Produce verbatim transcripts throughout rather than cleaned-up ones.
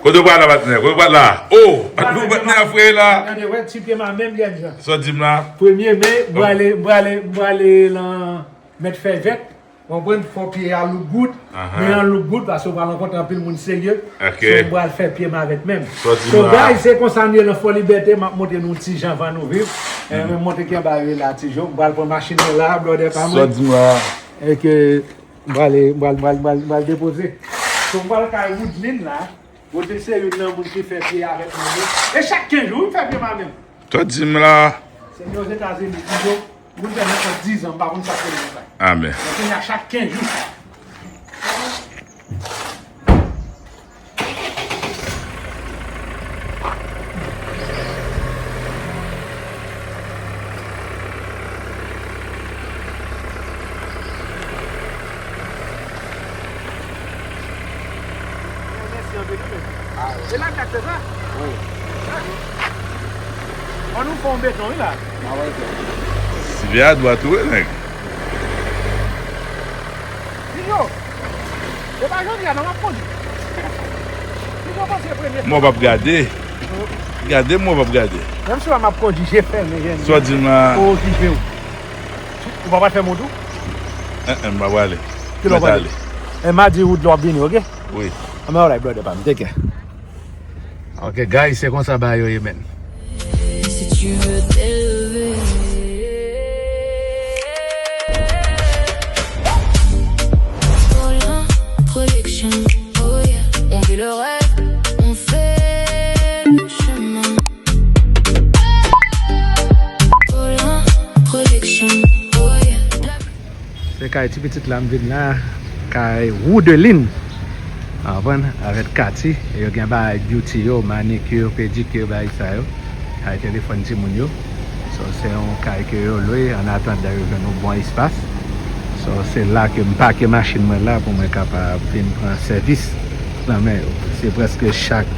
Kote w pral la, patnè? Kote w pral la? Oh, nou patnè a fre la. Gade, wè, ti pye m a menm lyen jan. Sa w di m la? Premye me, m prale, m prale, m prale lan mèt fè vèt. Konprann, fò pye a look good. Men an look good, paske w pral rankontre anpil moun serye. So, m pral fè pye m avèk menm. So, guys, se konsa n ye lan Fò Libète, m ap montre nou ti jan van nou viv. E, men montre ki anba yo la, ti jo. M pral pran machin mwen la, blòdè pa mwen. E ke m prale, m pral, m pral, m pral, m pral depoze. So, m pral kay Woodline la. Woodline se youn nan moun ki fè pye avèk mwen yo. E chak kenz jou, wi, m fè pye m a menm. Sa w di m la? Se vin Ozetazini, ti jo. Moun fè nenpòt diz an, m pa konn sa k rele konsa. Amen. Men kounye a, chak kenz jou. Mèsi anpil, wi, men. Ah, wi. E la, t ap fè sa? Wi. An nou fè yon beton, wi, la. Mwen wè ke. Sivè a dwat ou, wi, nèg. Ti jo, e pa jodi a, non, m ap kondui. Ti jo, panse premye. Mwen p ap gade. Gade, mwen p ap gade. Menm si w a m ap kondui, je fèmen, jèn. Sa w di m la? O, ki je w. Ou pa pral fè m wout ou? En, en, m pa prale. Ki lè w prale? E m a di wout lè w ap vini, oke? Wi. Anben, alright, brother pa m. Take care. Ok, guys, se konsa bagay yo ye, men. Si tu veux t'élever, Roland Production, oh yeah. On vit le rêve, on fait le chemin. Roland Production, oh yeah. Se kay ti pitit la m vin la, kay Woudelin. Konprann? Avèk Kati, yo gen bagay beauty yo, manicure, pedicure, bagay sa yo. Kay telefòn timoun yo. So, se yon kay ke yo lwe, an atandan yo jwenn yon bon espas. So, se la ke m pake machin mwen la pou mwen kapab vin pran sèvis nan men yo. Se prèske chak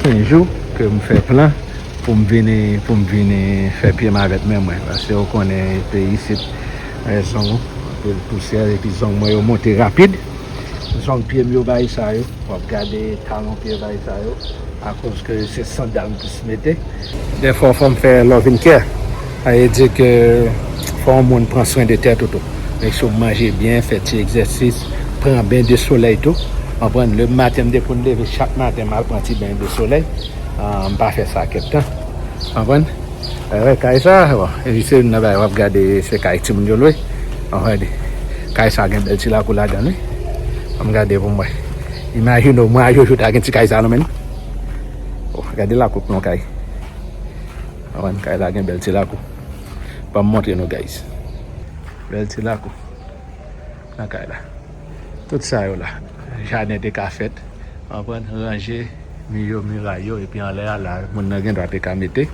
kenz jou ke m fè plan pou m vini, pou m vini fè pye m avèk men mwen. Paske ou konnen peyi isit, e, zong, anpil pousyè, epi zong mwen yo monte rapid. Zong pye m yo, bagay sa yo, w ap gade talon pye, bagay sa yo, akoz ke se sandal m plis mete. Dèfwa, fò m fè love and care. Sa vle di ke fò yon moun pran swen de tèt ou tou. Make sure w manje byen, fè ti egzèsis, pran ben de solèy tou. Konprann? Le maten, m depi m leve chak maten, m al pran ti ben de solèy. Ah, m pa fè sa kèk tan. Konprann? Alright, kay sa, bon, e se youn nan bagay w ap gade, se kay timoun yo lwe. Konprann? Kay sa gen bèl ti lakou ladan l, wi. Ann gade pou m wè. Imajine w, mwen a Jojo ta gen ti kay sa nan men n. Oh, gade lakou pou yon kay. Konprann? Kay la gen bèl ti lakou. Ban m montre nou, guys. Bèl ti lakou nan kay la. Tout sa yo la. Jaden te ka fèt. Konprann? Ranje mi yo, miray yo, epi anlè a la, moun nan gen dwa te ka mete,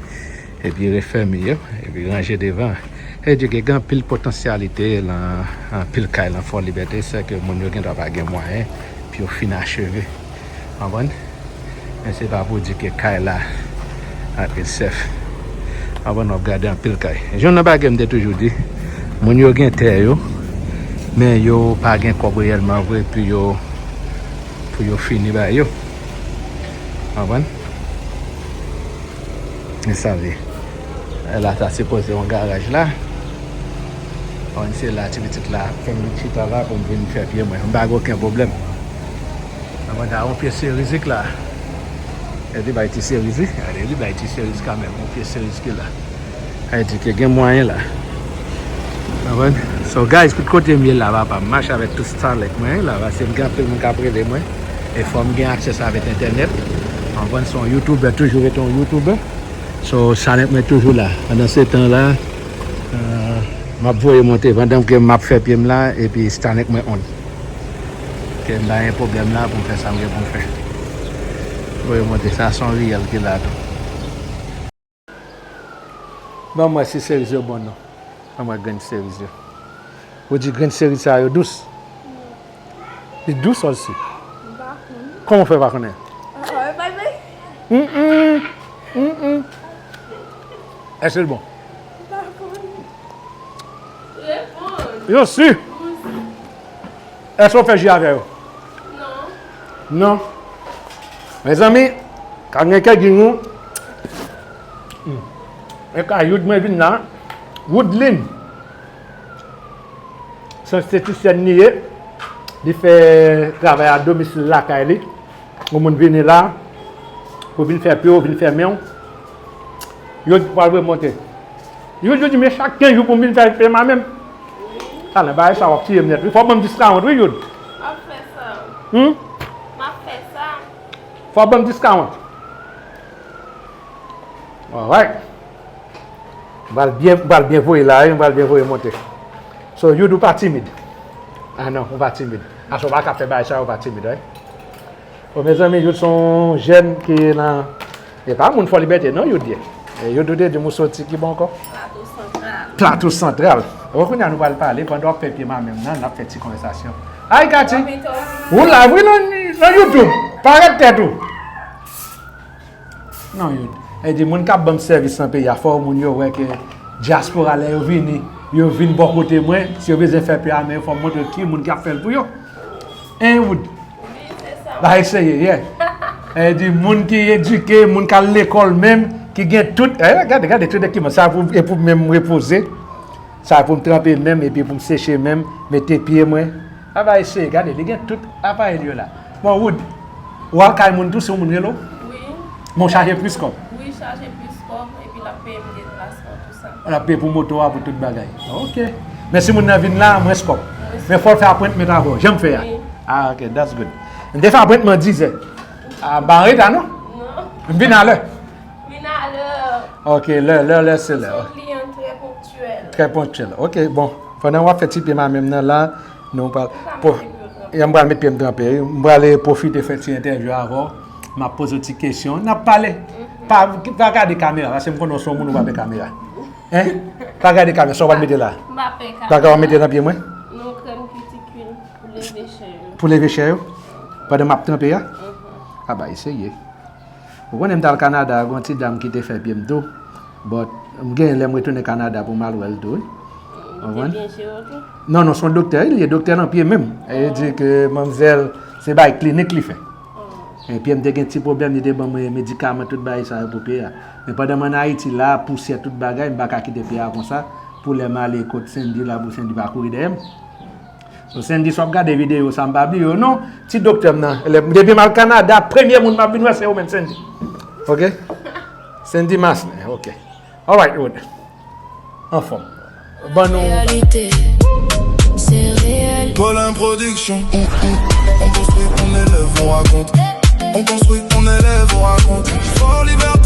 epi refè mi yo, epi ranje devan. Sa vle di ke gen anpil potansyalite lan anpil kay lan Fò Libète, sèke moun yo gen dwa pa gen mwayen pou yo fin acheve. Konprann? Men se pa pou di ke kay la anpil sèf. Konprann, w ap gade anpil kay. Jan nan bagay m te toujou di, moun yo gen tè yo, men yo pa gen kòb reyèlman vre pou yo, pou yo fini bagay yo. Konprann? Men sa vle. E la, ta sipoze yon garaj la. Konn se la, ti pitit la, fè m vin chita la pou m vin fè pye mwen. M pa gen okenn pwoblèm. Konprann, ta yon pye seriz ki la. E li bay ti seriz, wi. Gade, li bay ti seriz kanmenm. Yon pye seriz ki la. Sa vle di ke gen mwayen la. Konprann? So, guys, tout kote m ye la, papa, m mache avèk tout Starlink mwen la, paske m gen anpil moun k ap rele mwen. E fò m gen aksè avèk entènèt. Konprann? Se yon YouTuber, toujou rete yon YouTuber. So, Starlink mwen toujou la. Pandan se tan la, euh, m ap voye monte. Pandan ke m ap fè pye m la, epi Starlink mwen on. Ke m pa gen pwoblèm la pou m fè sa m gen pou m fè. Voye monte, sa se yon riyèl ki la tou. Ban m wè si seriz yo bon non. Ban m wè grenn seriz yo. Ou di grenn seriz sa yo dous? Li dous osi? M pa konn. Kòman w fè pa konnen? Ah, ah, e pa l vre? Mm, mm. Mm, mm. Èske l bon? M pa konn. Reponn. Yo si. Bon si. Èske w fè ji avè yo? Non. Non. Mezanmi, ka gen kè di nou. Hmm. E ka Youd mwen vin la. Woodline. Se yon estetisyèn li ye. Li fè travay a domisil lakay li. Yon moun vini la pou vin fè pye w, vin fè men w. Youd pral remonte. Youd, Youd di, men chak kenz jou pou m vin fè pye m a men m. Talè, bagay sa w ap tiye m nèt wi. Fò w ban m discount wi, Youd. M ap fè sa. Hmm? M ap fè sa. Fò w ban m discount. Alright. M pral byen, m pral byen voye la, wi, m pral byen voye monte. So, Youd, ou pa timid. Ah non, ou pa timid. Aswè w pa ka fè bagay sa, ou pa timid, wi. Bon, mezanmi, Youd se yon jèn ki nan, e pa moun Fò Libète, non, Youd ye. E Youd, ou te di m ou soti ki bò ankò? Plato Santral. Plato Santral. Bon, kounye a nou pral pale, pandan w ap fè pye m a men m nan, n ap fè ti konvèsasyon. Ay, Kati! Ou live, wi, nan, nan YouTube. Parèt tèt ou. Non, Youd. E di, moun k ap ban m sèvis nan peyi a, fò moun yo wè ke dyaspora, lè yo vini, yo vin bò kote mwen, si yo bezwen fè pye a men yo, fò m montre yo ki moun k ap fè l pou yo. Hein, Wood? Wi, se sa. Bagay serye, yeah. E di, moun ki edike, moun k al lekòl menm, ki gen tout, eh, gade, gade tout ekiman. Sa pou, e pou men m repoze. Sa pou m tranpe men m, epi pou m seche men m, mete pye mwen. Bagay serye, gade, li gen tout aparèy li yo la. Bon, Wood, ou al kay moun tou, si yon moun rele w? Wi. Men w chaje plis kòb? Wi, chaje plis kòb, epi l ap peye m deplasman, tou sa. L ap peye pou moto a, pou tout bagay. Ok. Men si moun nan vin la, mwens kòb. Mwens kòb. Men fò l fè apwentman avè w. Jan m fè a? Wi. Ah, ok, that's good. M te fè apwentman dizè. Ah, m pa an reta, non? Non. M vin alè. Vin alè. Ok, lè, lè, lè, se lè. Se yon kliyan trè ponktyèl. Trè ponktyèl. Ok, bon. Pandan w ap fè ti pye m a men m nan la, nou pral, m pral met pye m tranpe, wi. M pral pwofite fè ti entèvyou avè w. M ap poze w ti kesyon. N ap pale. Mhm. Pa, pa gade kamera, paske m konnen w se yon moun ou pa pè kamera. Hein? Pa gade kamera, sa w pral mete la? M pa pè kamera. Bagay w ap mete nan pye mwen? Non, krèm kitikil pou leve chè yo. Pou leve chè yo? Pandan m ap tranpe a? Mhm. A bay, serye. Ou konnen m t al Kanada, gen yon ti dam ki te fè pye m tou. But, m genyen lè m retounen Kanada pou m al wè l tou, wi. Ou konprann? Li te byen jere w tou? Non, non, se yon doktè, li ye doktè nan pye menm. E di ke manmzèl, se bay klinik li fè. Oh. E pye m te gen ti pwoblèm, li te ban mwen medikaman, tout bagay sa yo pou pye a. Men pandan m ann Ayiti la, pousyè, tout bagay, m pa ka kite pye a konsa. Pou lè m ale kot Sandy la, pou Sandy pa kouri dèyè m. So, Sandy, si w ap gade videyo sa, m pa bliye w non. Ti doktè m nan. Lè, depi m al Kanada, premye moun m ap vin wè, se ou menm, Sandy. Ok? Sandy Maslin, ok. Alright, Wood. Anfòm. Ban nou. Réalité, c'est réel. Colin Production. On construit, on élève, on raconte. On construit, on élève, on raconte. Fort Liberté.